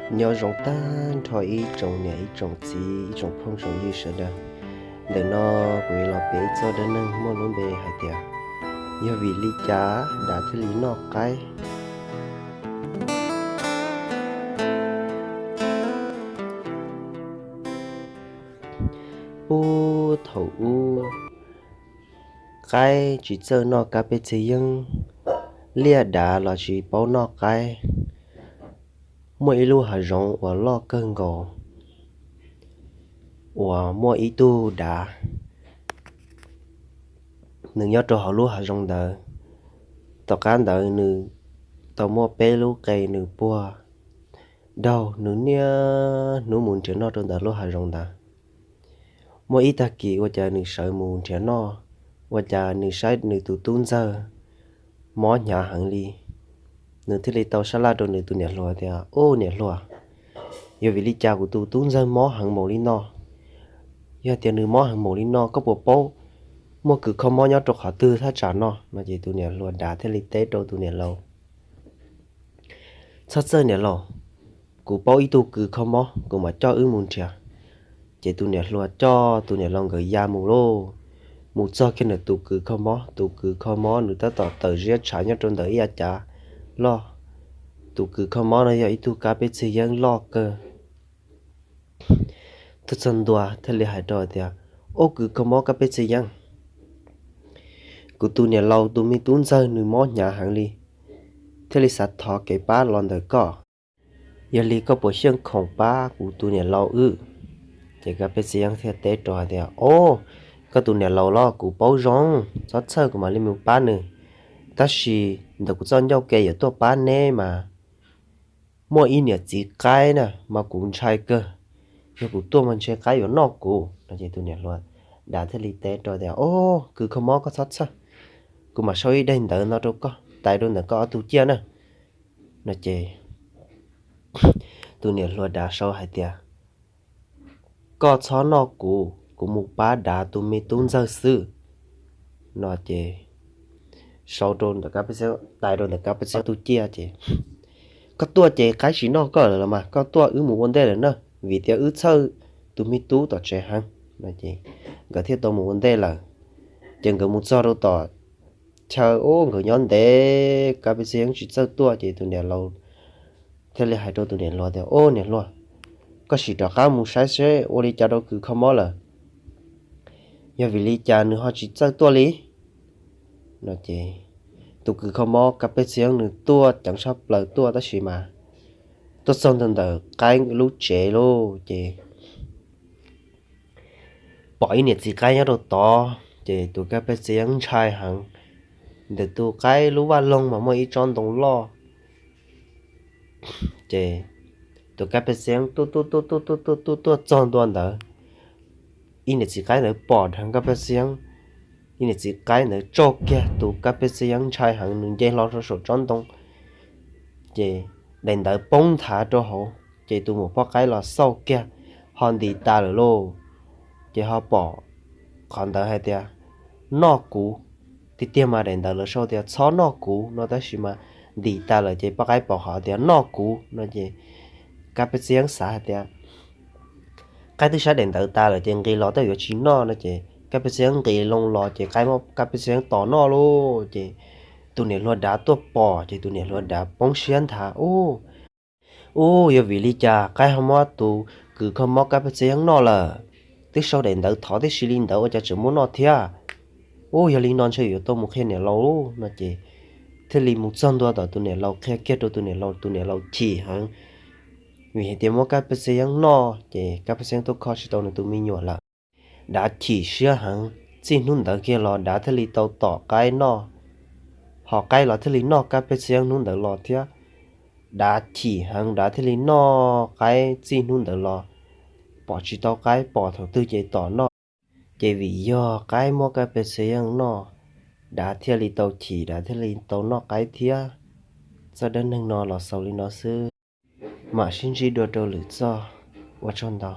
Nyob zoo tag nrho ib tsoom niam ib tsoom txiv ib tsoom phooj tsoom ywg sawv daws. Ntawm no kuv yuav los piav ib txoj dab neeg muaj lub npe hais tias yog vim li cas dav thiaj li noj qaib. Puag thaum ub, qaib tsis txawj noj kab pej txhia yeeb, liaj dav los tsis paub noj qaib. Muaj ib lub hav zoov uas loj kawg nkaus uas muaj ib tug dav, nws nyob rau hauv lub hav zoov ntawd. Tom qab ntawd nws tau muaj peb lub qe nws puag daug, nws niaj hnub mus nrhiav noj rau ntawm lub hav zoov ntawd. Muaj ib tag kis ua cas nws sawv mus nrhiav noj, ua cas nws saib nws tus tub ntxawg mob hnyav heev li. Nws thiaj li tau sab laj rau nws tus niam hluas tias, Ub, niam hluas, yog vim li cas kuv tus tub ntxawg mob heev npaum li no? Yog tias nws mob heev npaum li no, koj puas paub muaj kws kho mob nyob rau qhov twg thaj tsam no? No ces tus niam hluas dav thiaj li teb rau tus niam laus, Txhob txhawj niam laus, kuv paub ib tug kws kho mob, kuv mam coj wb mus nrhiav. Ces tus niam hluas coj tus niam laus nkawd ya mus lauj. Mus txog kiag ntawm tus kws kho mob, tus kws kho mob nws tab tom tawm ziab tshav nyob rau ntawm ib yav cav loj. Tus kws kho mob no yog ib tug kab pej txhia yeeb loj kawg. Tuaj txog ntua thiaj li hais rau tias, Ub, kws kho mob kab pej txhia yeeb, kuv tus niam laus tus me tub ntxawg nws mob hnyav heev li, thiaj li xav thov kev pab los ntawm koj. Yog li koj puas xyeej khoom pab kuv tus niam laus wb? Ces kab pej txhia yeeb thiaj teb rau hais tias, Ub, koj tus niam laus los kuv paub zoo, txhob txhawj, kuv mam li mus pab nws. Tab sis ntawm kuv txoj ncauj ke yuav tuaj pab neb mas muaj ib niam txiv qaib na mas kuv ntshai kawg, yog kuv tuaj mas ntshe qaib yuav noj kuv. No ces tus niam hluas dav thiaj li teb rau tias, Ub, kws kho mob koj txhob txhawj, kuv mam sau ib daim ntawv no rau koj, tais rau ntawm koj ob tug ciaj na. No ces tus niam hluas dav sau hais tias, Koj txhob noj kuv, kuv mus pab dav tus me tub ntxawg xwb. No ces sau rau ntawm kab pej xeeb, tais rau ntawm kab pej xeeb ob tug ciaj ces, Koj tuaj ces qaib tsis noj koj lawm los mas, koj tuaj wb mus ua ntej lawm na, vim tias wb txhawj tus me tub tom tsev heev. No ces nkawd thiaj tau mus ua ntej lawm. Ces nkawd mus txog rau tom chaw, ub, nkawd nyob ntev, kab pej xeeb tsis txawj tuaj ces tus niam laus thiaj li hais rau tus niam hluas tias, Ub, niam hluas, koj sim rov qab mus saib seb ua li cas rau kws kho mob lawm. Yog vim li cas nws ho tsis txawj tuaj li? No ces tus kws kho mob kab pej txhia yeeb nws tuaj ceev tshaj plaws tuaj tab sis mas tuaj txog ntawm ntawm qaib lub tsev lauj ces pom ib niam txiv qaib nyob rau tod ces tus kab pej txhia yeeb ntshai heev. Ntawm tus qaib lub vaj loog mas muaj ib tsob ntoo loj. Ces tus kab pej xeeb tuaj tuaj tuaj tuaj tuaj tuaj tuaj tuaj txog ntua ntawd, ib niam txiv qaib ntawd pom dheev kab pej xeeb. Ib niam txiv qaib ntawd tsauj kiag tus kab pej xeeb ntshai heev, nws nce hlo rau saum tsob ntoo. Ces daim ntawv poob nthav rau hauv, ces tus muam poj qaib los xauj kiag, ho ntis tas lawm lauj. Ces ho pom qhov ntawd hais tias, Noj kuv. Tiag tiag mas daim ntawv lawv sau tias, Txhob noj kuv, no tab sis mas ntis tas lawm ces poj qaib pom qhov tias, Noj kuv, no ces kab pej xeeb xav hais tias, Qaib twb saib daim ntawv tas lawm ces nqis los tej yuav tsis noj, no ces kab pej xeeb nqis loo los ces qaib muab kab pej xeeb tos noj lauj. Ces tus niam hluas dav tuaj pom ces tus niam hluas dav poob siab nthav, Ub, ub, yog vim li cas qaib ho muab tus kws kho mob kab pej xeeb noj lawm? Twb sau daim ntawv thov tib si li ntawd ua cas tseem muab noj thiab? Ub, yog li no ntshe yuav tau mus qhia niam laus, no ces thiaj li mus txog ntua tom tus niam laus qhia kiag rau tus niam laus, tus niam laus chim heev, vim hais tias muab kab pej xeeb noj ces kab pej xeeb tuaj kho tsis tau nws tus me nyuam lawm. Dav chim siab heev, txij hnub ntawd kiag los dav thiaj li tau tom qaib noj, ho qaib los thiaj li noj kab pej xeeb hnub ntawd los thiab. Dav chim heev, dav thiaj li noj qaib txij hnub ntawd los, pom tsis tau qaib, pom thaum twg ces tom noj. Ces vim yog qaib muab kab pej xeeb noj, dav thiaj li tau chim, dav thiaj li tau noj qaib thiab. Txoj dab neeg no los xaus li no xwb, mam sib ntsib dua rau lwm txoj, ua tsaug ntau.